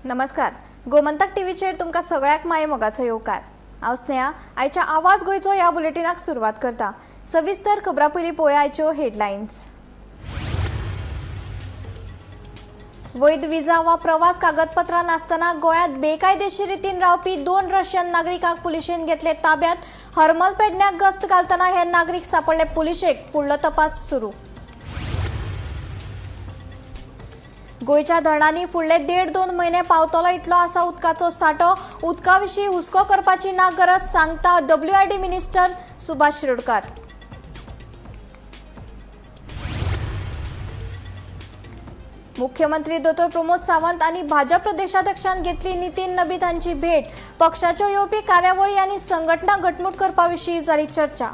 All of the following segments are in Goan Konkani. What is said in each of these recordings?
नमस्कार, गोमंतक टीव्हीचेर तुमकां सगळ्याक माये मोगाचो येवकार. हांव स्नेहा, आयच्या आवाज गोंयचो ह्या बुलेटिनाक सुरवात करता. सविस्तर खबरां पयलीं पळोवया आयच्यो हेडलायन्स. वैध विजा वा प्रवास कागदपत्रां नासतना गोंयांत बेकायदेशीर रितीन रावपी 2 रशियन नागरिकांक पुलिशेन घेतले ताब्यात. हरमल पेडण्याक गस्त घालतना हे नागरीक सापडले पुलिशेक. फुडलो तपास सुरू. गोंयच्या धरणांनी फुडले 1.5-2 म्हयने पावतलो इतलो आसा उदकाचो सांठो. उदका विशीं हुस्को करपाची ना गरज, सांगता WRD minister Subhash Shirodkar. मुख्यमंत्री दोतोर प्रमोद सावंत आनी भाजप प्रदेशाध्यक्षान घेतली नितीन नबीत हांची भेट. पक्षाच्यो येवपी कार्यावळी आनी संघटना घटमूट करपा विशीं जाली चर्चा.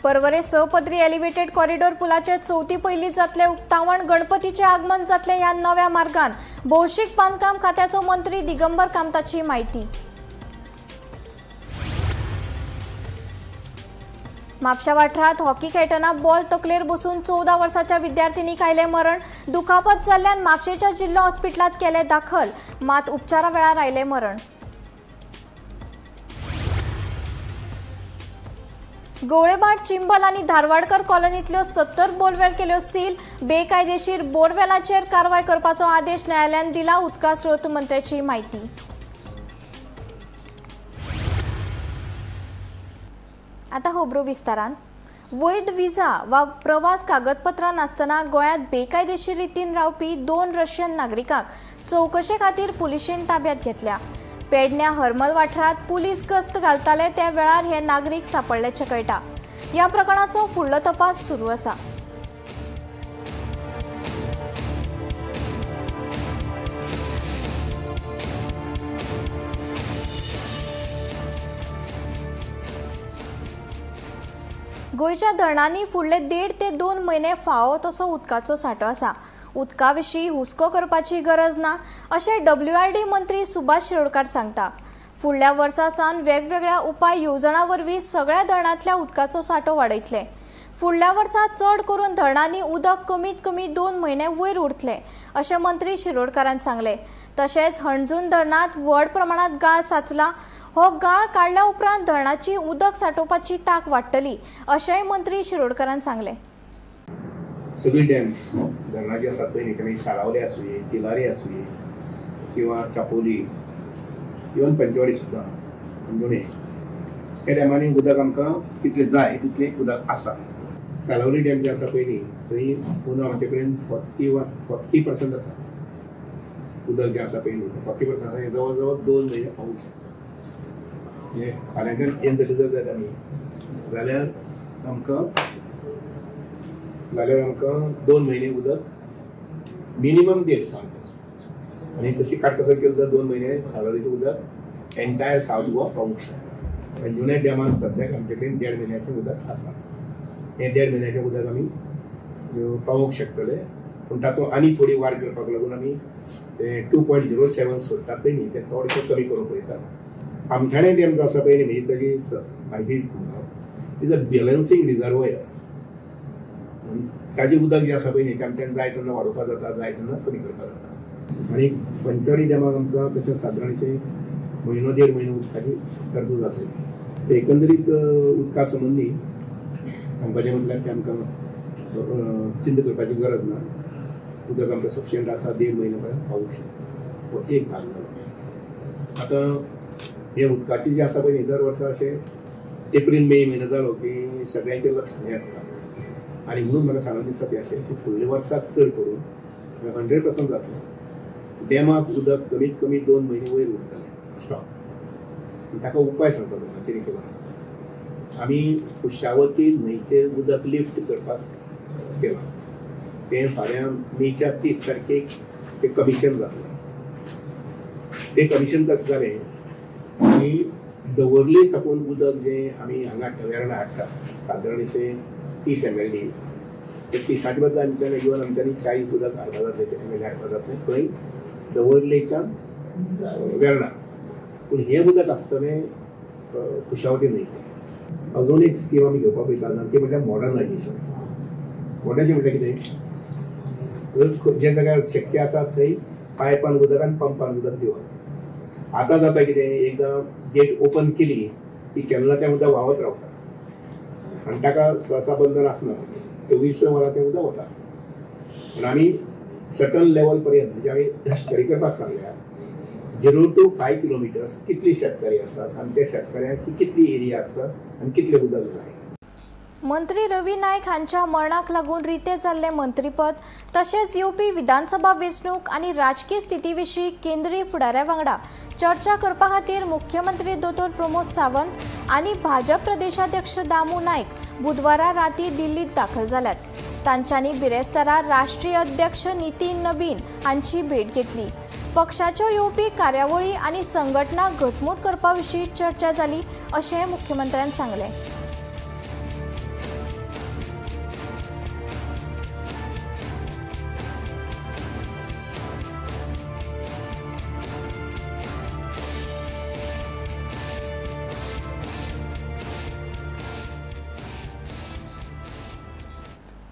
पर्वरे 6 पदरी एलिव्हेटेड कॉरिडॉर पुलाचे चवथी पयलीं जातले उक्तावण. गणपतीचे आगमन जातले ह्या नव्या मार्गान. भौशीक बांदकाम खात्याचो मंत्री दिगंबर कामताची म्हायती. म्हापशा वाठारांत हॉकी खेळटना बॉल तकलेर बसून 14 वर्साच्या विद्यार्थिनीक आयलें मरण. दुखापत जाल्ल्यान म्हापशेच्या जिल्लो हॉस्पिटलांत केलें दाखल, मात उपचारा वेळार आयलें मरण. गोवळेभाट, चिंबल आनी धारवाडकर कॉलनीतल्यो 70 बोरवेल केल्यो सील. बेकायदेशीर बोरवेलाचेर कारवाय करपाचो आदेश न्यायालयान दिला. उदका स्रोत मंत्र्याची म्हायती. आता खबरो विस्तारान. वैध विजा वा प्रवास कागदपत्रां नासतना गोंयांत बेकायदेशीर रितीन रावपी 2 रशियन नागरिकांक चवकशे खातीर पुलिशेन ताब्यात घेतल्या. पेडण्या हरमल वाठारांत पुलीस गस्त घालताले त्या वेळार हे नागरीक सापडल्याचें कळटा. ह्या प्रकरणाचो फुडलो तपास सुरू आसा. गोंयच्या धरणांनी फुडले 1.5 ते 2 म्हयने फावो तसो उदकाचो सांठो आसा. उदका विशीं हुस्को करपाची गरज ना, अशें WRD मंत्री सुभाष शिरोडकार सांगता. फुडल्या वर्सा सावन वेगवेगळ्या उपाय येवजणां वरवीं सगळ्या धरणांतल्या उदकाचो सांठो वाडयतले. फुडल्या वर्सा चड करून धरणांनी उदक कमीत कमी 2 म्हयने वयर उरतले, अशें मंत्री शिरोडकारान सांगलें. तशेंच हणजूण धरणांत व्हड प्रमाणांत गाळ साचला. हो गाळ काडल्या उपरांत धरणाची उदक सांठोवपाची तांक वाडटली, अशेंय मंत्री शिरोडकारान सांगलें. सगळी डॅम्स धरणां जी आसात पळय न्ही, तांणी साळावले आसुये, तिलारी आसुये किंवा चापोली, इवन पंचवाडी सुद्दां, अंजुणे, ह्या डॅमांनी उदक आमकां कितलें जाय तितलें उदक आसा. साळावली डॅम जे आसा पळय न्ही, थंय अंदू आमचे कडेन 41, 40% आसा उदक जें आसा पळय न्ही, 40% आसा. हें जवळ जवळ 2 म्हयने पावूंक शकता. म्हणजे फाल्यांच्यान एन जर जाता न्ही जाल्यार आमकां 2 म्हयने उदक मिनिमम देड सामकें. आनी तशी काटकसर केली जाल्यार 2 म्हयने साळावलीचें उदक एंटायर सावथ गोवा पावूंक शकता. अंजुणे डॅमान सद्याक आमचे कडेन 1.5 म्हयन्याचें उदक आसा. हें 1.5 म्हयन्याचें उदक आमी पावोवंक शकतले, पूण तातूंत आनी थोडी वाड करपाक लागून आमी तें 2.07 सोदतात पळय न्ही, तें थोडेशें कमी करूंक पळयतात. आमठाणे डॅम जो आसा पळय न्ही, म्हणजे ताजी म्हायती तुमकां, is a balancing reservoir. ताजें उदक जें आसा पळय न्ही, तें आमच्यान जाय तेन्ना वाडोवपाक जाता, जाय तेन्ना कमी करपाक जाता. आनी पंचवाडी डॅमाक आमकां तशें सादारणशें म्हयनो 1.5 म्हयनो उदकाची तरतूद आसा. ते एकंदरीत उदका संबंदी सांगपाचें म्हटल्यार तें आमकां चिंता करपाची गरज ना. उदक आमकां सफिशियंट आसा, 1.5 म्हयनो पर्यंत पावूंक शकता. हो एक भाग जालो. आतां हें उदकाचें जें आसा पळय न्ही, दर वर्सा अशें एप्रील मे म्हयनो जालो की सगळ्यांचें लक्ष हें आसता. आनी म्हणून म्हाका सांगून दिसता तें अशें की फुडल्या वर्साक चड करून 100% जातलें डॅमाक उदक कमीत कमी 2 म्हयने वयर उरतलें स्टॉक. ताका उपाय सांगता तुमकां कितें केलां आमी. कुशावती न्हंयचें उदक लिफ्ट करपाक केलां. तें फाल्यां मेच्या 30 तारखेक तें कमिशन जातलें. तें कमिशन कशें जालें की दवर्ले साकून उदक जें आमी हांगा हाडटा, वेर्णा हाडटा, सादारणशें 30 MLD, ते 30च्या बदला आमच्यान इवन आमच्यांनी 40 उदक हाडपा जातलें, MLD हाडपा जातलें खंय, दवर्लेच्यान वेर्णा. पूण हें उदक आसतलें कुशावती न्हंयचें. अजून एक स्कीम आमी घेवपाक पळयता, ती म्हटल्यार मॉडर्नायजेशन. व्हडलेशें म्हटल्यार कितें, जे जाग्यार शक्य आसा थंय पायपान उदक आनी पंपान उदक दिवप. आतां जाता कितें, एकदां गेट ओपन केली की केन्ना तें उदक व्हांवत रावता आनी ताका सहसा बंधन आसना, 24 वरां तें उदक वता. पूण आमी सर्टन लेवल पर्यंत, म्हणजे आमी स्टडी करपाक सांगल्या 0 to 5 kilometres कितली शेतकरी आसात आनी त्या शेतकऱ्यांची कितली एरिया आसता आनी कितलें उदक जाय. मंत्री रवी नायक हांच्या मरणाक लागून रितें जाल्लें मंत्रीपद तशेंच येवपी विधानसभा वेंचणूक आनी राजकी स्थिती विशीं केंद्रीय फुडाऱ्या वांगडा चर्चा करपा खातीर मुख्यमंत्री दोतोर प्रमोद सावंत आनी भाजप प्रदेशाध्यक्ष दामू नायक बुधवारा राती दिल्लीत दाखल जाल्यात. तांच्यांनी बिरेस्तारा राष्ट्रीय अध्यक्ष नितीन नबीन हांची भेट घेतली. पक्षाच्यो येवपी कार्यावळी आनी संघटना घटमूट करपा विशीं चर्चा जाली अशें मुख्यमंत्र्यान सांगलें.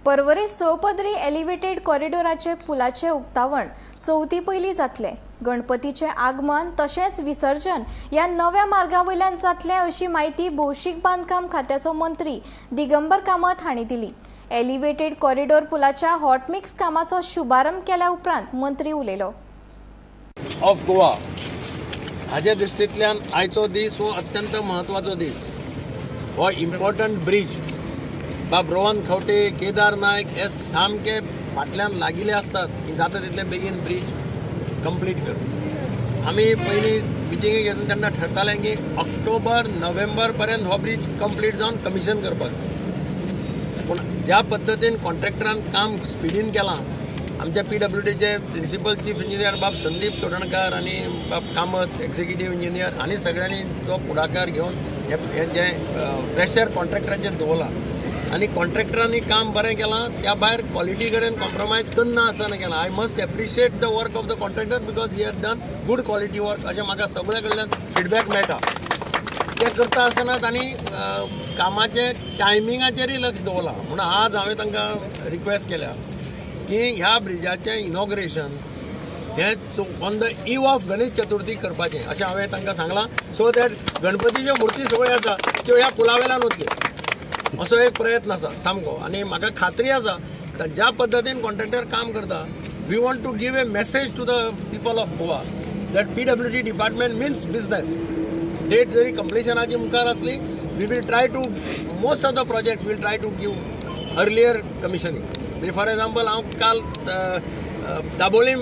पर्वरी सपदरी एलिव्हेटेड कॉरिडोराचे पुलाचे उक्तावण चवथी पयलीं जातलें. गणपतीचें आगमन तशेंच विसर्जन ह्या नव्या मार्गा वयल्यान जातलें अशी म्हायती भौशीक बांदकाम खात्याचो मंत्री दिगंबर कामत हांणी दिली. एलिव्हेटेड कॉरिडोर पुलाच्या हॉटमिक्स कामाचो शुभारंभ केल्या उपरांत मंत्री उलयलो. ऑफ गोवा हाज्या दृश्टींतल्यान आयचो दीस हो अत्यंत म्हत्वाचो दीस. हो इम्पॉर्टंट ब्रीज बाब रोहन खंवटे, केदार नायक हे सामके फाटल्यान लागिल्ले आसतात की जाता तितले बेगीन ब्रीज कंप्लीट कर. आमी पयलीं मिटिंगे घेतली तेन्ना ठरतालें की ऑक्टोबर नोव्हेंबर पर्यंत हो ब्रीज कंप्लीट जावन कमिशन करपाक. पूण ज्या पद्दतीन कॉन्ट्रॅक्टरान काम स्पिडीन केलां, आमच्या पीडब्ल्यूडीचे प्रिंसिपल चीफ इंजिनियर बाब संदीप चोडणकार आनी बाब कामत एक्झिक्युटीव इंजिनियर आनी सगळ्यांनी जो फुडाकार घेवन हें जें प्रेशर कॉन्ट्रॅक्टराचेर दवरलां आनी कॉन्ट्रॅक्टरांनी काम बरें केलां, त्या भायर क्वॉलिटी कडेन कॉम्प्रोमायज करना आसतना केलां. I must appreciate the work of the contractor because he has done good quality work अशें म्हाका सगळ्या कडल्यान फिडबॅक मेळटा. ते करता आसतना तांणी कामाचें टायमिंगाचेरूय लक्ष दवरलां. म्हणून आज हांवें तांकां रिक्वेस्ट केल्या की ह्या ब्रिजाचें इनॉग्रेशन हें on the eve of Ganesh Chaturthi करपाचें अशें हांवें तांकां सांगलां, सो that गणपतीच्यो मुर्ती सगळ्यो आसा त्यो ह्या पुला वयल्यान वतल्यो असो एक प्रयत्न आसा सामको. आनी म्हाका खात्री आसा ज्या पद्दतीन कॉन्ट्रॅक्टर काम करता, we want to give a message to the people of Goa that PWD department means business. Date जरी कंप्लिशनाची मुखार आसली, we will try to most of the project will try to give earlier commissioning. म्हणजे फॉर एग्जाम्पल हांव काल दाबोळी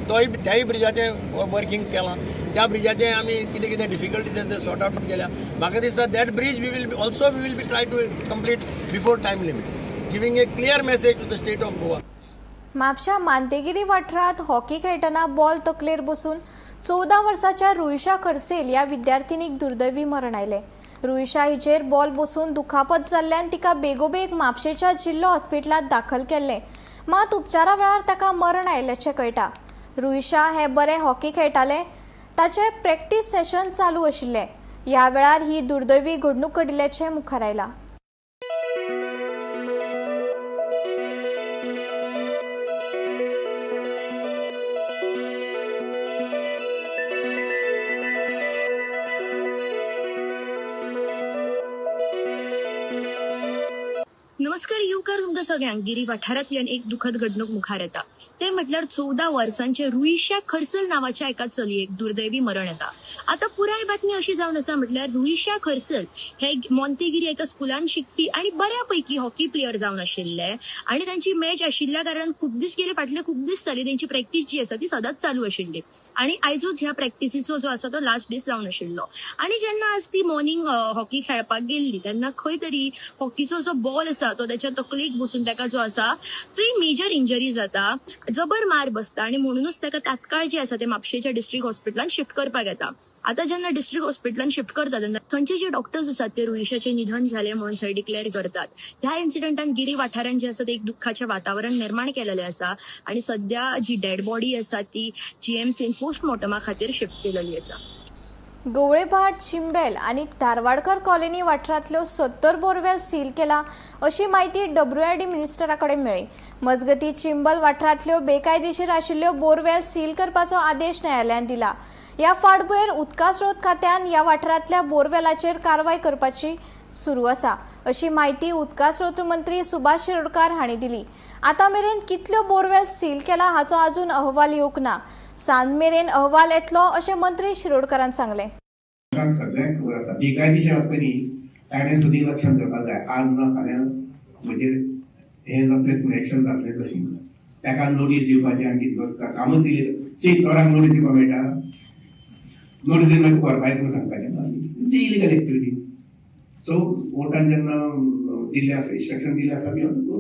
तोय त्याय ब्रिजाचें वर्किंग केलां. त्या ब्रिजाचें आमी कितें कितें डिफिकल्टीज आसा ते सॉर्ट आवट केल्या. म्हाका दिसता that bridge we will be also we will be try to complete before time limit, giving a clear message to the state of Goa. म्हापश्या मांतेगिरी वाठारांत हॉकी खेळटना बॉल तकलेर बसून 14 वर्साच्या रुईशा खर्सेल ह्या विद्यार्थिनीक दुर्दैवी मरण आयलें. रुईशा हिचेर बॉल बसून दुखापत जाल्ल्यान तिका बेगोबेग म्हापशेच्या जिल्लो हॉस्पिटलांत दाखल केल्लें. मात उपचारा वेळार ताका मरण आयिल्ल्याचें कळटा. रुईशा हे बरें हॉकी खेळटालें. ताचें प्रॅक्टीस सेशन चालू आशिल्लें. ह्या वेळार ही दुर्दैवी घडणूक घडिल्ल्याचें मुखार आयलां. नमस्कार येवकार तुमकां सगळ्यांक. गिरी वाठारांतल्यान एक दुखद घडणूक मुखार येता ते म्हटल्यार 14 वर्सांचे रुईशा खर्सल नावाच्या एका चलयेक दुर्दैवी मरण येता. आता पुराय बातमी अशी जावन आसा म्हटल्यार रुईशा खर्सल हे मोंतेगिरी एका स्कुलान शिकपी आणि बऱ्यापैकी हॉकी प्लेयर जावन आशिल्ले आणि तांची मॅच आशिल्ल्या कारणान खूब दीस गेले, फाटले खूब दीस जाले तेंची प्रॅक्टीस जी आसा ती सदांच चालू आशिल्ली आणि आयजूच ह्या प्रॅक्टिसीचो जो आसा तो लास्ट दीस जावन आशिल्लो. आणि जेन्ना आज ती मॉर्निंग हॉकी खेळपाक गेल्ली तेन्ना खंय तरी हॉकीचो जो बॉल आसा तो त्याच्या तकलेक बसून ताका जो आसा ती मेजर इंजरी जाता, जबर मार बसता आणि म्हणूनच ताका तात्काळ जे आसा ते म्हापशेच्या डिस्ट्रिक्ट हॉस्पिटलान शिफ्ट करपाक येता. आता जेन्ना डिस्ट्रिक्ट हॉस्पिटलान शिफ्ट करता तेन्ना थंयचे जे डॉक्टर्स आसात ते रुईशाचें निधन जालें म्हणून थंय डिक्लेअर करतात. ह्या इन्सिडंटान गिरी वाठारान जे आसा ते एक दुख्खाचें वातावरण निर्माण केलेलें आसा आणि सध्या जी डेड बॉडी आसा ती जीएमसीन पोस्टमॉर्टमा खातीर शिफ्ट केलेली आसा. गोवळेभाट, चिंबेल आनी धारवाडकर कॉलनी वाठारांतल्यो 70 बोरवेल सील केला अशी म्हायती डब्ल्यूआरडी मिनिस्टरा कडेन मेळ्ळी. मजगतीं, चिंबल वाठारांतल्यो बेकायदेशीर आशिल्ल्यो बोरवेल सील करपाचो आदेश न्यायालयान दिला. ह्या फाटभुंयेर उदका स्रोत खात्यान ह्या वाठारांतल्या बोरवेलाचेर कारवाय करपाची सुरू आसा अशी म्हायती उदका स्रोत मंत्री सुभाष शिरोडकार हांणी दिली. आतां मेरेन कितल्यो बोरवेल सील केला हाचो अजून अहवाल येवंक ना. सांज मेरेन अहवाल येतलो अशें मंत्री शिरोडकारान सांगलें. लोकांक सगळ्यांक खबर आसा, बेकायदेशीर आसता न्ही, ताणें सदी लक्षात करपाक जाय. आज ना फाल्यां म्हणजे हें जातलेंच म्हणून, एक्शन जातलेंच अशें म्हणून ताका नोटीस दिवपाची आनी कितें करता कामच इलिगल. सी, चोरांक नोटीस दिवपाक मेळटा? नोटीस दिवन मागीर व्हरपाक म्हणून सांगपाचें, it's illegal activity. So कोर्टान जेन्ना दिल्लें आसा, इन्स्ट्रक्शन दिल्लें आसा, we have to go.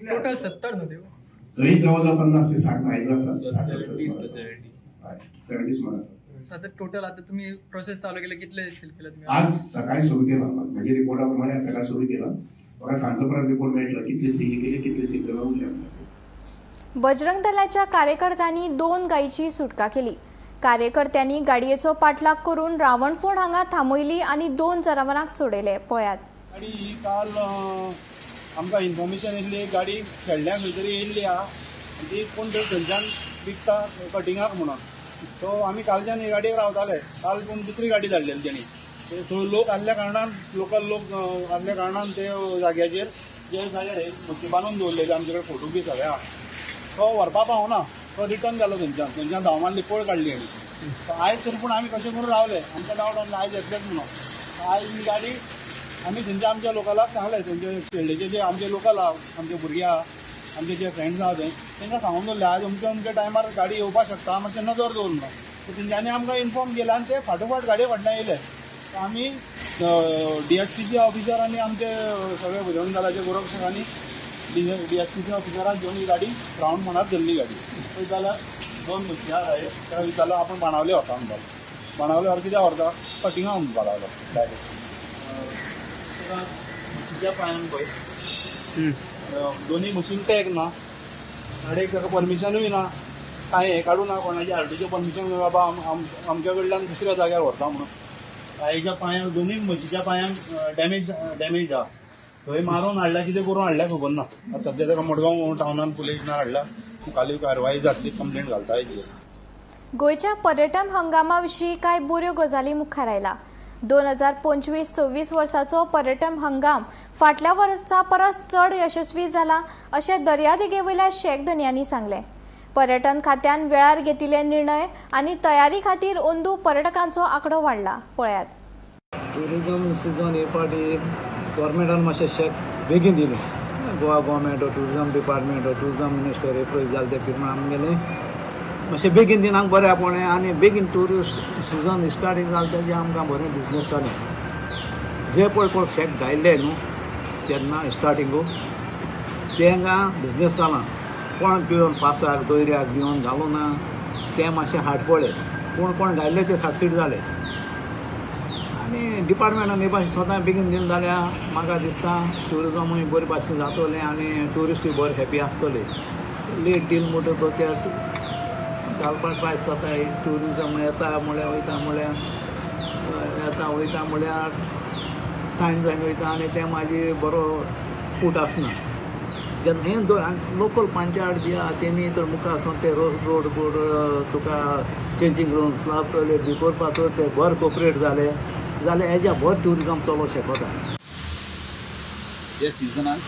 Total 70 न्हू त्यो? थंय जवळ जवळ 50 ते 60 आयज आसा, 70 सुमार आसा. सो आता टोटल आता तुम्ही प्रोसेस चालू केले, कितले सील केले तुम्ही? आज सकाळी सुरू केला, म्हणजे रिपोर्टा प्रमाणे आज सकाळी सुरू केला. म्हाका सांजचो परत रिपोर्ट मेळटलो कितले सील केले, कितले सील करपाक उरले. बजरंग दलाच्या कार्यकर्त्यांनी दोन गायीची सुटका केली. कार्यकर्त्यांनी गाडयेचो पाठलाग करून रावणफोंड हांगा थांबयली आनी दोन जनावरांक सोडयले. पळयात. गाडी ही काल आमकां इन्फॉर्मेशन येयल्ली, एक गाडी खेळ्ळ्या खंय तरी येयल्ली आहा आनी ती कोण तरी थंयच्यान विकता कटिंगाक म्हणून. सो आमी कालच्यान ही गाडयेक रावताले. काल पूण दुसरी गाडी धाडलेली तेणी. ते थंय लोक आहल्या कारणान, लोकल लोक आहल्या कारणान ते जाग्याचेर, जे जाग्यार हे म्हशी बांदून दवरलेले, आमचे कडेन फोटो बी सगळे आहा, तो व्हरपा पावना, तो रिटर्न जालो थंयच्यान. थंयच्यान धांव मारली, पळ काडली. आनी आयज तरी पूण आमी कशें करून रावले. आमकां डावट आसलो आयज येतलेच म्हणून. आयज ही गाडी आमी थंयच्या आमच्या लोकलाक सांगलें, थंयचे शेल्डेचे जे आमचे लोकल आहा, आमचे भुरगे आहा, आमचे जे फ्रेंड्स आहा थंय, तांकां सांगून दवरलें, आयज अमके अमके टायमार गाडी येवपाक शकता, मातशें नदर दवर म्हणून. सो तेंच्यांनी आमकां इन्फॉर्म केलें आनी ते फाटोफाट गाडये फाटल्यान येयले. आमी डीएसपीसी ऑफिसर आनी आमचे सगळे बजरंग दलाचे गोरक्षकांनी डीएसपीसी ऑफिसराक घेवन ही गाडी रावंड फोंडार धरली. गाडी पळयत जाल्यार दोन म्हशी आहा. ताका विचारलो, आपूण बाणावले व्हरता म्हणटालो. बाणावले व्हर कित्याक व्हरता? कटिंगा म्हणपाक लागलो डायरेक्ट. म्हशीच्या पांयान पळय, दोनी म्हशींक टॅग ना, गाडयेक ताका परमिशनूय ना, कांय हें काडूं ना कोणाची आरटीचें परमिशन, बाबा आमच्या कडल्यान दुसऱ्या जाग्यार व्हरता म्हणून. गायेच्या पांयांक, दोनूय म्हशीच्या पांयांक डॅमेज डॅमेज आहा. थंय मारून हाडल्या, कितें करून हाडल्या खबर ना. आतां सद्या ताका मडगांव टावनान पुलीस स्टेशनार हाडला. मुखाल्ली कारवाय जातली, कंप्लेंट घालता हेजेर. गोंयच्या पर्यटन हंगामा विशीं कांय बऱ्यो गजाली मुखार आयला. 2025-26 वर्साचो पर्यटन हंगाम फाटल्या वर्सा परस चड यशस्वी जाला अशें दर्यादेगेवयल्या शेक धनयांनी सांगलें. पर्यटन खात्यान वेळार घेतिल्ले निर्णय आनी तयारी खातीर अंदू पर्यटकांचो आंकडो वाडला. पळयात. टुरिजम सिजन हे पाटी गव्हर्मेंटान मातशें शेक बेगीन दिलें. Goa government, tourism department, tourism minister approach जालें ते प्रमाण आमगेलें मातशें बेगीन दिनाक बरें पडलें आनी बेगीन ट्युरिस्ट सिजन स्टार्टींग जालें, तेजें आमकां बरें बिजनेस जालें. जे पळय कोण शेक घायल्ले न्हू तेन्ना स्टार्टिंगू, तेंकां बिजनेस जाला. कोण पिवन पासाक दोयऱ्याक दिवन घालूं ना, तें मातशें हाड पडलें. पूण कोण घायल्ले ते सक्सीड जाले. आनी डिपार्टमेंटान हे भाशेन स्वता बेगीन दिलें जाल्यार म्हाका दिसता ट्युरिजमूय बरे भाशेन जातलें आनी ट्युरिस्टूय बरे हॅपी आसतले. लेट डील म्हणटकच ते घालपाक त्रास जाता. ट्युरिजम येता म्हळ्यार वयता, म्हळ्यार येता वयता, म्हळ्यार टायम जायन वयता आनी तें मागीर बरो पूट आसना. जेन्ना हें दोन लोकल पंचायत बी आहा, तेमी तर मुखार वचोन ते रोड रोड बोर्ड, तुका चेंजींग रूम, स्लब टॉयलेट बी करपा तर ते बरे कोपरेट जाले जाल्यार हेज्या बरें ट्युरिजम चलोवंक शकता. ह्या सिजनाक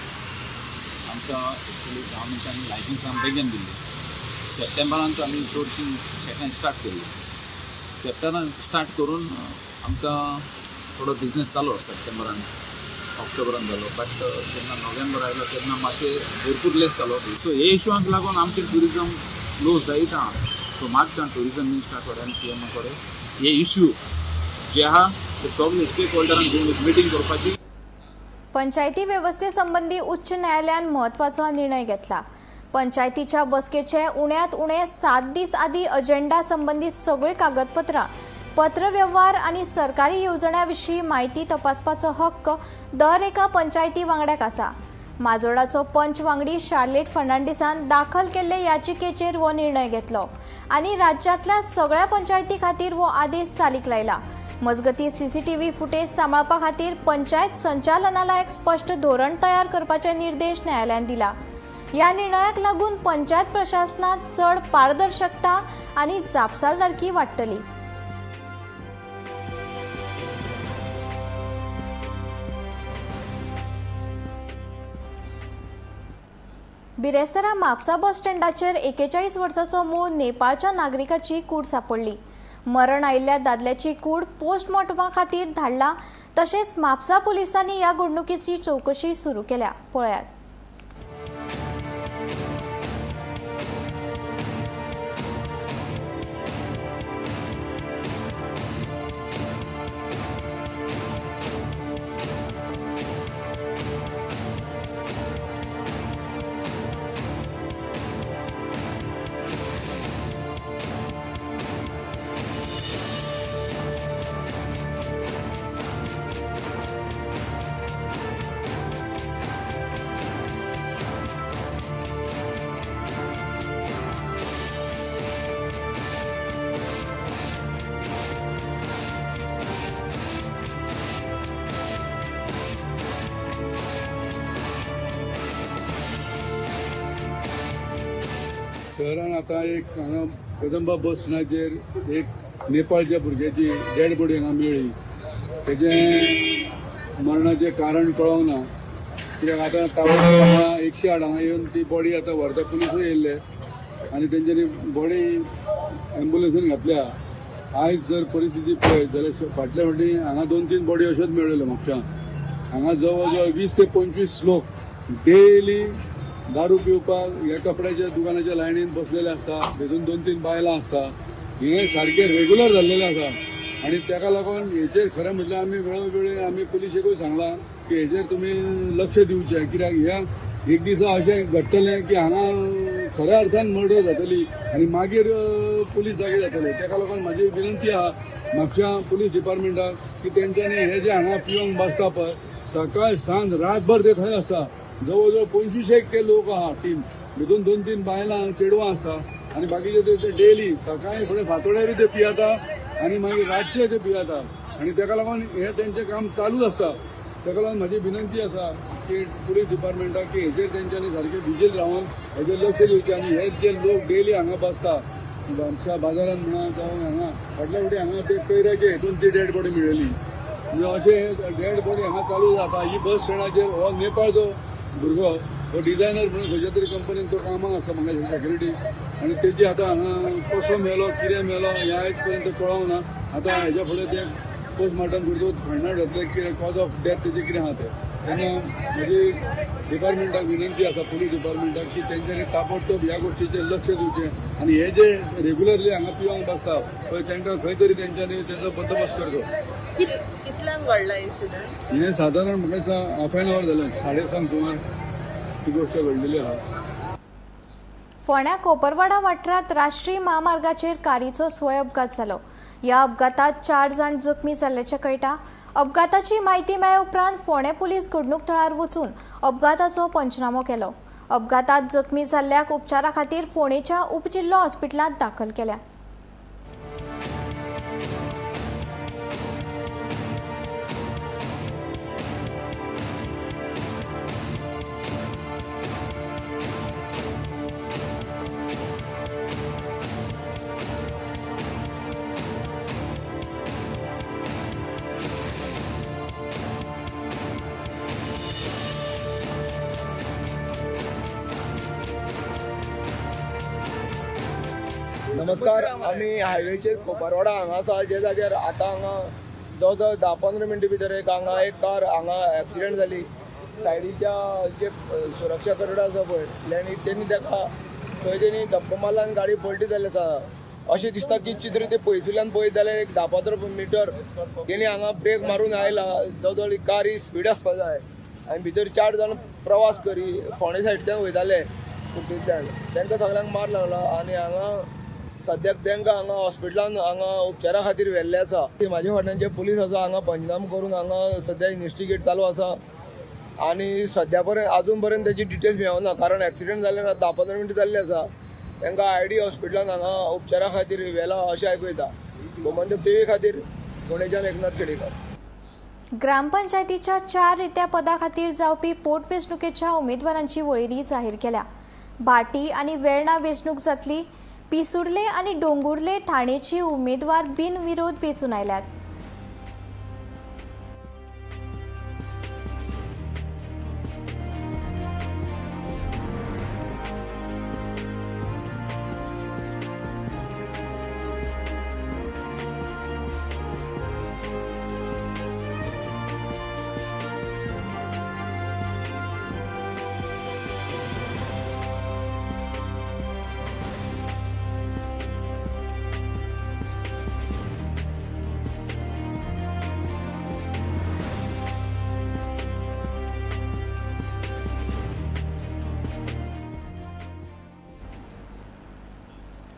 आमकां एक्चुली गव्हर्मेंटान लायसन्स आमकां बेगीन दिल्ली. सप्टेंबरांत आमी चडशीं शेकां स्टार्ट केल्ली. सप्टेंबरान स्टार्ट करून आमकां थोडो बिजनेस जालो सप्टेंबरान, ऑक्टोबरान जालो, बट जेन्ना नोव्हेंबर आयलो तेन्ना मातशें भरपूर लेस जालो. सो हे इशूआंक लागून आमचें ट्युरिजम लो जायत आहा. सो मागता ट्युरिजम मिनिस्टरा कडेन, सी एमा कडेन, हे इशू जे आहा ते सगळे स्टेक होल्डरांक घेवन एक मिटींग करपाची. पंचायती वेवस्थे संबंदी उच्च न्यायालयान म्हत्वाचो निर्णय घेतला. पंचायतीच्या बसकेचे उण्यांत उणे 7 दीस आदी अजेंडा संबंदीत सगळीं कागदपत्रां, पत्रवेव्हार आनी सरकारी येवजण्यां विशीं म्हायती तपासपाचो हक्क दर एका पंचायती वांगड्याक आसा. माजोडाचो पंच वांगडी शार्लेट फर्नांडीसान दाखल केल्ले याचिकेचेर हो निर्णय घेतलो आनी राज्यांतल्या सगळ्या पंचायती खातीर हो आदेश चालीक लायला. मजगतीं सीसीटीव्ही फुटेज सांबाळपा खातीर पंचायत संचालनालयाक स्पश्ट धोरण तयार करपाचे निर्देश न्यायालयान दिला. ह्या निर्णयाक लागून पंचायत प्रशासनात चड पारदर्शकता आनी जापसालदारकी वाडटली. बिरेस्तारा म्हापसा बस स्टँडाचेर 41 वर्साचो मूळ नेपाळच्या नागरिकाची कूड सापडली. मरण आयिल्ल्या दादल्याची कूड पोस्टमॉर्टमा खातीर धाडला. तशेंच म्हापसा पुलिसांनी ह्या घडणुकेची चवकशी सुरू केल्या. पळयात. शहरान आतां एक हांगा कदंबा बस स्टँडाचेर एक नेपाळच्या भुरग्याची डेड बॉडी हांगा मेळ्ळी. तेजें मरणाचें कारण कळोंक ना, कित्याक आतां ताबडतोब 108 हांगा येवन ती बॉडी आतां व्हरता. पुलिसूय येयल्ले आनी तेंच्यांनी बॉडी एम्बुलन्सीन घातल्या. आयज जर परिस्थिती पळयत जाल्यार फाटल्या फावटी हांगा 2-3 बॉडी अश्योच मेळ्ळ्यो म्हापशां. हांगा जवळ जवळ 20 ते 25 लोक डेली दारू पिवपाक ह्या कपड्याच्या दुकानाच्या लायनीन बसलेले आसता. तितून 2-3 बायलां आसता. हें सारकें रेगुलर जाल्लेलें आसा आनी ताका लागून हेचेर खरें म्हटल्यार आमी वेळोवेळी आमी पुलिशेकूय सांगलां की हेचेर तुमी लक्ष दिवचें, कित्याक ह्या एक दिसा अशें घडटलें की हांगा खऱ्या अर्थान मर्डर जातली आनी मागीर पुलीस जागे जातले. ताका लागून म्हाजी विनंती आहा म्हापश्यां पुलीस डिपार्टमेंटाक की तेंच्यांनी हे जे हांगा पिवंक बसता पळय, सकाळ सांज रातभर ते थंय आसता. जवळ जवळ 25 ते लोक आहा टीम, भितून 2-3 बायलां चेडवां आसता आनी बाकीचे ते डेली सकाळी फुडें फांतोड्यारूय ते पियेता आनी मागीर रातचे ते पियेता आनी ताका लागून हें तेंचें काम चालूच आसता. ताका लागून म्हाजी विनंती आसा की पुलीस डिपार्टमेंटाक की हेचेर तेंच्यांनी सारकें विजील रावन हेचेर लक्ष दिवचें आनी हे जे लोक डेली हांगा बसता आमच्या बाजारान म्हणा जावं हांगा फाटल्या फावटी हांगा ते कैऱ्याचे हेतून ती डेड बॉडी मेळ्ळी. म्हणजे अशें डेड बॉडी हांगा चालू जाता. ही बस स्टँडाचेर हो नेपाळचो भुरगो हो डिझायनर म्हणून खंयच्या तरी कंपनीन तो कामाक आसता म्हाका सेक्युरिटी, आनी तेजी आतां हांगा कसो मेलो कितें मेलो हें आयज पर्यंत कळोंक ना. आतां हेज्या फुडें ते पोस्टमार्टम करतकूच फायंड आवट जातलें कितें कॉज ऑफ डेथ तेजी कितें आहा तें. तेन्ना म्हजी डिपार्टमेंटाक विनंती आसा पुलीस डिपार्टमेंटाक की तेंच्यांनी ताबडतोब ह्या गोश्टीचेर लक्ष दिवचें आनी हे जे रेगुलरली हांगा पिवंक बसता पळय तांकां खंय तरी तेंच्यांनी तेंचो बंदोबस्त करचो. कितल्यांक घडला इन्सिडंट? हें सादारण म्हाका दिसता हाफ एन our जालें, 7:30 सुमार ही गोश्ट घडलेली आहा. फोंड्या कोपरवाडा वाठारांत राष्ट्रीय म्हामार्गाचेर कारीचो स्वय अपघात जालो. ह्या अपघातात 4 जाण जखमी जाल्ल्याचें कळटा. अपघाताची म्हायती मेळ्ळे उपरांत फोंडें पुलीस घडणूक थळार वचून अपघाताचो पंचनामो केलो. अपघातात जखमी जाल्ल्याक उपचारा खातीर फोंडेच्या उपजिल्लो हॉस्पिटलांत दाखल केल्या. नमस्कार, आमी हायवेचेर कोपरवाडा हांगा आसा, जे जाग्यार आतां हांगा जवळ जवळ 10-15 मिनटां भितर एक हांगा एक कार हांगा एक्सिडेंट जाली. सायडीच्या जे सुरक्षा करडा आसा पळय लँड तेणी ताका थंय तेणी धपको मारला आनी गाडी पलटी जाल्ली आसा. अशें दिसता की चित्र ते पयसुल्ल्यान पळयत जाल्यार एक 10-15 मिटर तेणी हांगा ब्रेक मारून आयला. जवळ जवळ कार ही स्पीड आसपा जाय आनी भितर 4 जाण प्रवास करी फोंडे सायडींतल्यान वयताले कुर्टींतल्यान, तांकां सगळ्यांक मार लागला आनी हांगा सद्याक तांकां हांगा हॉस्पिटलान हांगा उपचारा खातीर व्हेल्ले आसा. म्हाजे फाटल्यान जे पुलीस आसा हांगा पंचनामो करून हांगा सद्या इन्वेस्टिगेट चालू आसा. आनी सद्या पर्यंत अजून पर्यंत त्याची डिटेल्स मेळना, कारण एक्सिडेंट जाल्ल्यान 10-15 मिनटां जाल्ली आसा. तांकां आयडी हॉस्पिटलान हांगा उपचारा खातीर व्हेला अशें आयकूं येता. गोमंतक टीव्ही खातीर फोंडेच्यान एकनाथ खेडेकर. ग्रामपंचायतीच्या 4 रित्या पदा खातीर जावपी पोटवेंचणुकेच्या उमेदवारांची वळेरी जाहीर केल्या. भाटी आनी वेर्णा वेंचणूक जातली. पिसुर्ले आनी डोंगुर्ले ठाणेची उमेदवार बिनविरोध वेंचून आयल्यात.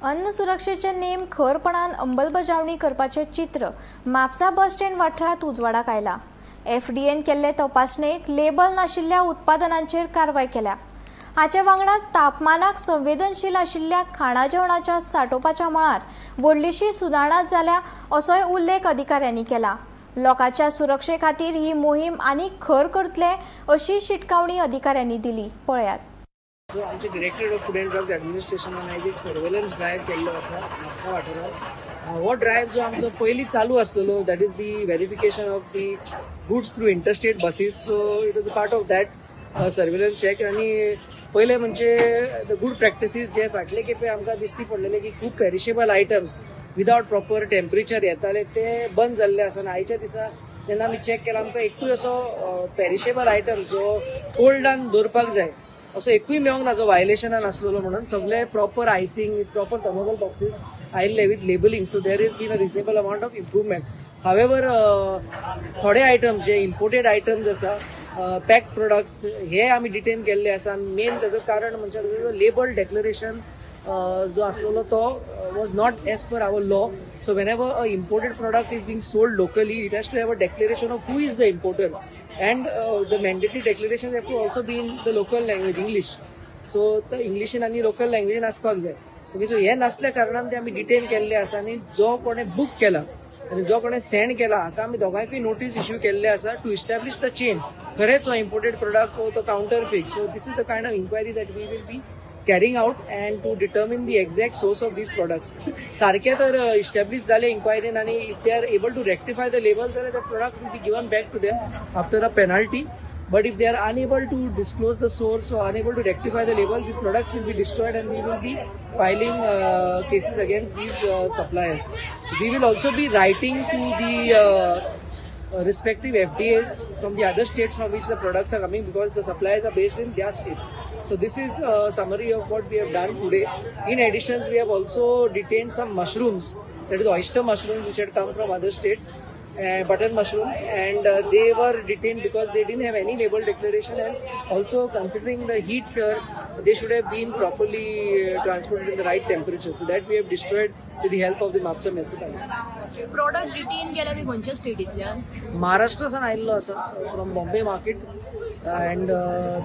अन्न सुरक्षेचे नेम खरपणान अंमलबजावणी करपाचें चित्र म्हापसा बस स्टँड वाठारांत उजवाडाक आयला. एफडीएन केल्ले तपासणेक लेबल नाशिल्ल्या उत्पादनांचेर कारवाय केल्या. हाचे वांगडाच तापमानाक संवेदनशील आशिल्ल्या खाणा जेवणाच्या सांठोवपाच्या मळार व्हडलीशी सुदारणा जाल्या असोय उल्लेख अधिकाऱ्यांनी केला. लोकांच्या सुरक्षे खातीर ही मोहीम आनीक खर करतले अशी शिटकावणी अधिकाऱ्यांनी दिली. पळयात. सो आमचे directorate of food and drugs ॲडमिनिस्ट्रेशनान आयज एक सर्वेलन्स ड्रायव्ह केल्लो आसा म्हापसा वाठारांत. हो ड्रायव्ह जो आमचो पयलीं चालू आसलेलो, that is the verification of the goods through interstate buses. So it is a part of that surveillance check. आनी पयलें म्हणजे the good practices जे फाटले खेपे आमकां दिसती पडलेले की खूब perishable items without proper temperature येताले ते बंद जाल्ले आसा. आनी आयच्या दिसा जेन्ना आमी चॅक केला आमकां एकूय असो पेरिशेबल आयटम जो कोल्डान दवरपाक जाय असो एकूय मेळोंक ना जो वायलेशनान आसलेलो. म्हणून सगळे proper icing with proper thermocol boxes आयिल्ले with labelling. So there is been a reasonable amount of improvement. However थोडे आयटम्स जे इम्पोर्टेड आयटम्स आसा, पॅक प्रोडक्ट्स हे आमी डिटेन केल्ले आसा. आनी मेन ताजो कारण म्हणजे ताजो लेबल डेक्लरेशन जो आसलेलो तो was not as per our law. So whenever a imported product is being sold locally, it has to have a declaration of who is the importer, and the mandatory declaration have to also be in the local language, English. So the इंग्लिशीन आनी लोकल लँग्वेजीन आसपाक जाय. ओके, सो हे नासल्या कारणान ते आमी डिटेन केल्ले आसा. आनी जो कोणें बूक केला आनी जो कोणें सेंड केला हाका आमी दोगांयकूय नोटीस इश्यू केल्ले आसा टू इस्टॅब्लिश the chain, खरेंच हो इम्पोर्टेड प्रोडक्ट हो तो counterfeit. So this is the kind of inquiry that we will be carrying out and to determine the exact source of these products. सारखे तर इस्टॅब्लिश जाले इन्क्वायरीन आनी if they are able to rectify the label जाल्यार the product will be given back to them after a penalty. But if they are unable to disclose the source or unable to rectify the label, these products will be destroyed and we will be filing cases against these suppliers. We will also be writing to the respective FDAs from the other states from which the products are coming, because the suppliers are based in their states. So this is a summary of what we have done today. In addition, we have also detained some mushrooms, that is oyster mushrooms, which had come from other states, button mushrooms, and they were detained because they didn't have any label declaration, and also considering the heat here, they should have been properly transported in the right temperature. So that we have destroyed with the help of the Mapsa municipality. Product detain केला ते खंयच्या स्टेटींतल्यान? महाराष्ट्रासान आयिल्लो आसा, from Bombay market, and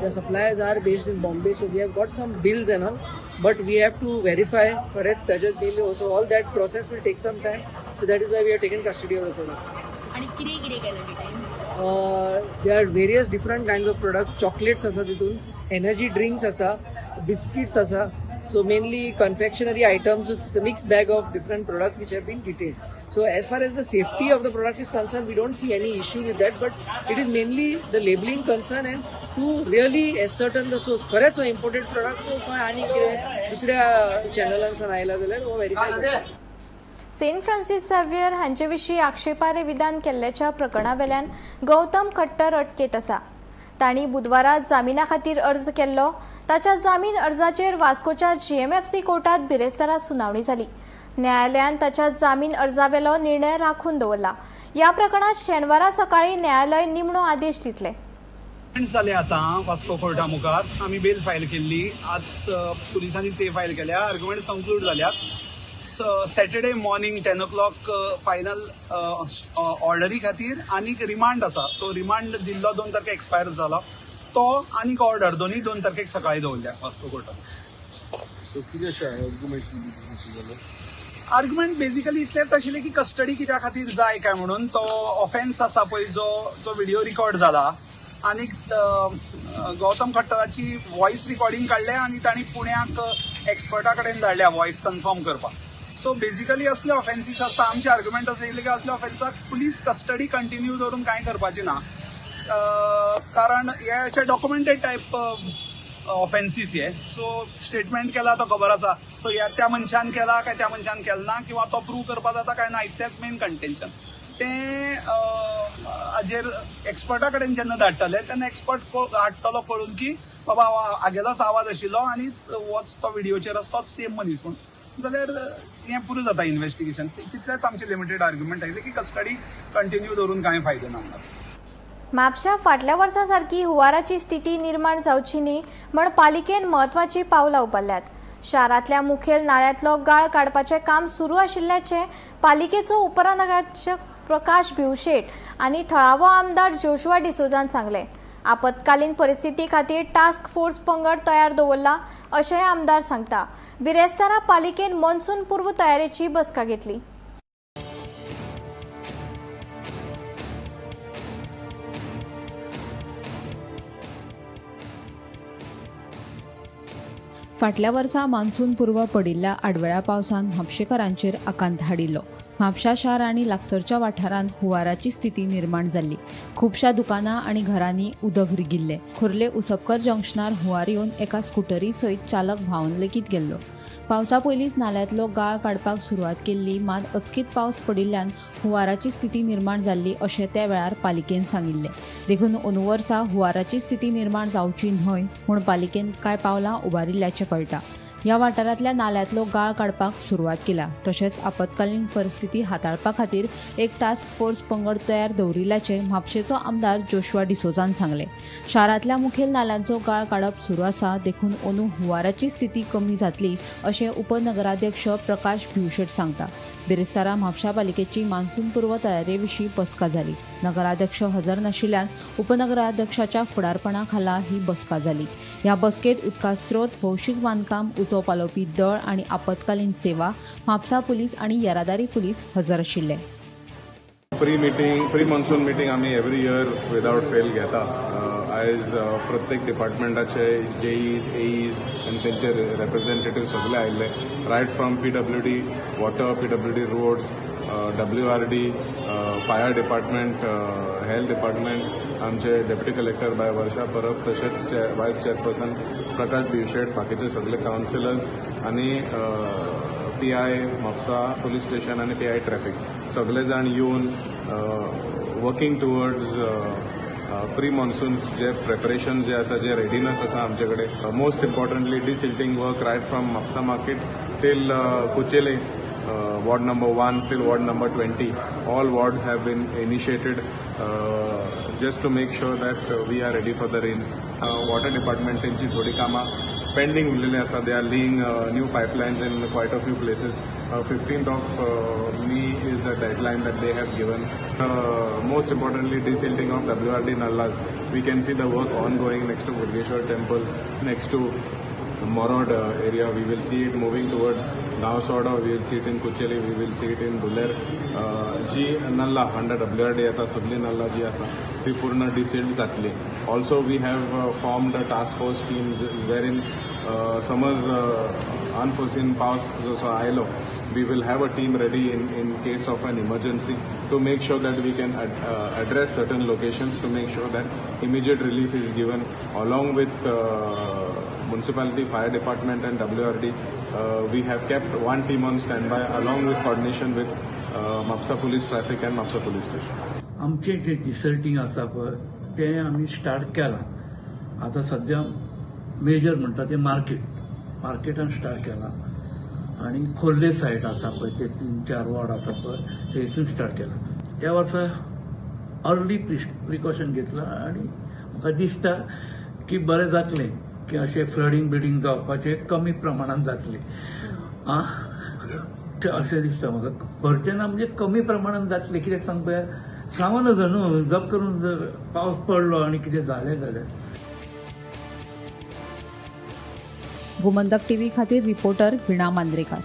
the suppliers are based in Bombay. So we have got some bills and all, but we have to verify खरेंच ताजें bill. So all that process will take some time. So that is why we have taken custody of the product. आनी कितें कितें केलें detain? There are various different kinds of products. Chocolates आसा तितून, energy drinks आसा, biscuits आसा. So mainly confectionery items. It's a mixed bag of different products which have been detained. So as far as the safety of the product is concerned, we don't see any issue with that, but it is mainly the labeling concern and to really ascertain the source. खरेंच हो imported product तो खंय आनी कितें दुसऱ्या चॅनलांसान आयला जाल्यार हो व्हेरीफाय करता. सेंट फ्रांसीस झेवियर हांचे विशीं आक्षेपार्ह विधान केल्ल्याच्या प्रकरणावेल्यान गौतम खट्टर अटकेत आसा. तांणी बुधवारा जामिना खातीर अर्ज केल्लो. ताच्या जामीन अर्जाचेर वास्कोच्या जीएमएफसी कोर्टात बिरेस्तारा सुनावणी जाली. न्यायालयान ताच्या जामीन अर्जावेलो निर्णय राखून दवरला. ह्या प्रकरणात शेनवारा सकाळी न्यायालय निमणो आदेश दितले. जाले आतां वास्को कोर्टा मुखार आमी बेल फायल केल्ली. आज पुलिसांनी से फायल केल्या, आर्ग्युमेंट्स कंक्लूड जाल्यात. Saturday morning 10 o'clock final ऑर्डरी खातीर आनीक रिमांड आसा. सो रिमांड दिल्लो 2 तारखे एक्सपायर जालो. तो आनीक ऑर्डर दोनूय 2 तारखेक सकाळी दवरल्या वास्को कोर्टान. सो कितें आर्ग्युमेंट? आर्ग्युमेंट बेजिकली इतलेंच आशिल्लें की कस्टडी कित्या खातीर जाय काय म्हणून. तो ऑफेन्स आसा पळय जो तो व्हिडिओ रिकॉर्ड जाला आनीक गौतम खट्टराची वॉयस रिकॉर्डिंग काडल्या आनी तांणी पुण्याक एक्सपर्टा कडेन धाडल्या वॉयस कन्फर्म करपाक. सो बेजिकली असले ऑफेन्सीस आसता. आमचे आर्ग्युमेंट आशिल्लें की असल्या ऑफेन्साक पुलीस कस्टडी कंटिन्यू दवरून कांय करपाचें ना, कारण हे अशे डॉक्युमेंटेड टायप ऑफेन्सीस हे. सो स्टेटमेंट केला तो खबर आसा, तो ह्या त्या मनशान केला काय त्या मनशान केला ना किंवा तो प्रूव करपा जाता काय ना, इतलेंच मेन कंटेन्शन. तें हाजेर एक्सपर्टा कडेन जेन्ना धाडटले तेन्ना एक्सपर्ट हाडटलो कळून की बाबा हागेलोच आवाज आशिल्लो आनी वच तो व्हिडियोचेर आसा तोच सेम मनीस म्हूण, जाल्यार हें पुरो जाता इन्वेस्टिगेशन. तितलेंच आमचें लिमिटेड आर्ग्युमेंट आयलें की कस्टडी कंटिन्यू दवरून कांय फायदो ना. म्हापशा फाटल्या वर्सा सारकी हुंवाराची स्थिती निर्माण जावची न्ही म्हण पालिकेन म्हत्वाची पावलां उबारल्यात. शारांतल्या मुखेल नाळ्यांतलो गाळ काडपाचें काम सुरू आशिल्ल्याचें पालिकेचो उपनगराध्यक्ष प्रकाश भिवशेट आनी थळावो आमदार जोशुआ डिसोजान सांगलें. आपत्कालीन परिस्थिती खातीर टास्क फोर्स पंगड तयार दवरला अशेंय आमदार सांगता. बिरेस्तारा पालिकेन मॉन्सून पूर्व तयारेची बसका घेतली. फाटल्या वर्सा मान्सून पूर्व पडिल्ल्या आडवेळ्या पावसान म्हापशेकारांचेर आकांत हाडिल्लो. म्हापशा शार आनी लागसरच्या वाठारांत हुंवाराची स्थिती निर्माण जाल्ली. खुबश्या दुकानां आनी घरांनी उदक रिगिल्लें. खोर्ले उसपकर जंक्शनार हुंवार येवन एका स्कुटरी सयत चालक व्हांवन लेगीत गेल्लो. पावसा पयलींच नाल्यांतलो गाळ काडपाक सुरवात केल्ली, मात अचकीत पावस पडिल्ल्यान हुंवाराची स्थिती निर्माण जाल्ली अशें त्या वेळार पालिकेन सांगिल्लें. देखून अंदू वर्सा हुंवाराची स्थिती निर्माण जावची न्हय म्हूण पालिकेन कांय पावलां उबारिल्ल्याचें कळटा. ह्या वाठारांतल्या नाल्यांतलो गाळ काडपाक सुरवात केल्या. तशेंच आपत्कालीन परिस्थिती हाताळपा खातीर एक टास्क फोर्स पंगड तयार दवरिल्ल्याचें म्हापशेचो आमदार जोशुआ डिसोजान सांगलें. शारांतल्या मुखेल नाल्यांचो गाळ काडप सुरू आसा, देखून अंदू हुंवाराची स्थिती कमी जातली अशें उपनगराध्यक्ष प्रकाश भिवशेट सांगता. बिरेस्तारा म्हापशा पालिकेची मान्सून पूर्व तयारे विशीं बसका जाली. नगराध्यक्ष हजर नाशिल्ल्यान उपनगराध्यक्षाच्या फुडारपणा खाला ही बसका जाली. ह्या बसकेत उदका स्रोत, भौशीक बांदकाम, उजो पालोवपी दळ आनी आपत्कालीन सेवा, म्हापसा पुलीस आनी येरादारी पुलीस हजर आशिल्ले. प्री मॉन्सून मिटींग आमी एवरी इयर विदावट फेल घेता. आयज प्रत्येक डिपार्टमेंटाचे जेईज, एईज आनी तेंचे रेप्रेझेंटेटिव्ह सगळे आयिल्ले, right from PWD water, PWD roads, WRD, fire department, health department, आमचे डेप्युटी कलेक्टर बाय वर्षा परब, तशेंच वायस चेअरपर्सन प्रकाश भिवशेट, बाकीचे सगळे कावन्सिलर्स आनी पीआय म्हापसा पुलीस स्टेशन आनी पीआय ट्रॅफिक सगळे जाण येवन वर्किंग टुवर्ड्स प्री मॉन्सून जे प्रेपरेशन जे आसा, जे रेडिनस आसा आमचे कडेन. Most importantly desilting work right from Mapusa market till Kuchele, ward number 1 till ward number 20, all wards have been initiated just to make sure that we are ready for the rains. Water department तेंची थोडी कामां पेंडींग उरलेली आसा. They are laying new pipelines in quite a few places. 15th of May is the deadline that they have given. Most importantly, desilting of WRD nallas. We can see the work ongoing next to Murgeshwar temple, next to Morod area. We will see it moving towards Gaonsoda. We will see it in Kucheli. We will see it in Duler. Ji nalla under WRD येता सगळी नल्ला जी आसा ती पूर्ण डिसिल्ट जातली. Also we have formed a task force teams wherein समज अनफोर्सीन पावस जसो आयलो, we will have a team ready in case of an emergency to make sure that we can address certain locations to make sure that immediate relief is given, along with municipality, fire department and WRD. We have kept one team on standby along with coordination with Mapsa Police Traffic and Mapsa Police Station. आमचें जें डिसल्टींग आसा पळय तें आमी स्टार्ट केलां. आतां सद्या मेजर म्हणटा तें मार्केटान स्टार्ट केलां आनी खोर्ले सायड आसा पळय ते 3-4 वॉर्ड आसा पळय थंयसून स्टार्ट केलां. त्या वर्सा अर्ली प्रिकॉशन घेतलां आनी म्हाका दिसता की बरें जातलें, की अशें फ्लडींग बिडींग जावपाचें कमी प्रमाणान जातलें आं अशें दिसता म्हाका. भरचें ना म्हणजे कमी प्रमाणान जातलें. कित्याक सांग पळय, सांगू नजो न्हू, जप करून जर पावस पडलो आनी कितें जालें जाल्यार. गोमंतक टीव्ही खातीर रिपोर्टर विणा मांद्रेकार.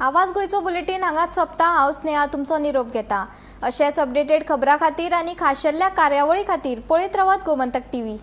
आवाज गोंयचो बुलेटीन हांगाच सोंपता. हांव स्नेहा तुमचो निरोप घेता. अशेच अपडेटेड खबरां खातीर आनी खाशेल्ल्या कार्यावळी खातीर पळयत रावात गोमंतक टीव्ही.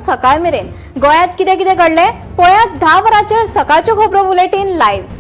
सकाळ मेरेन गोंयांत कितें कितें घडलें पळयात 10 वरांचेर सकाळच्यो खबरो बुलेटीन लायव्ह.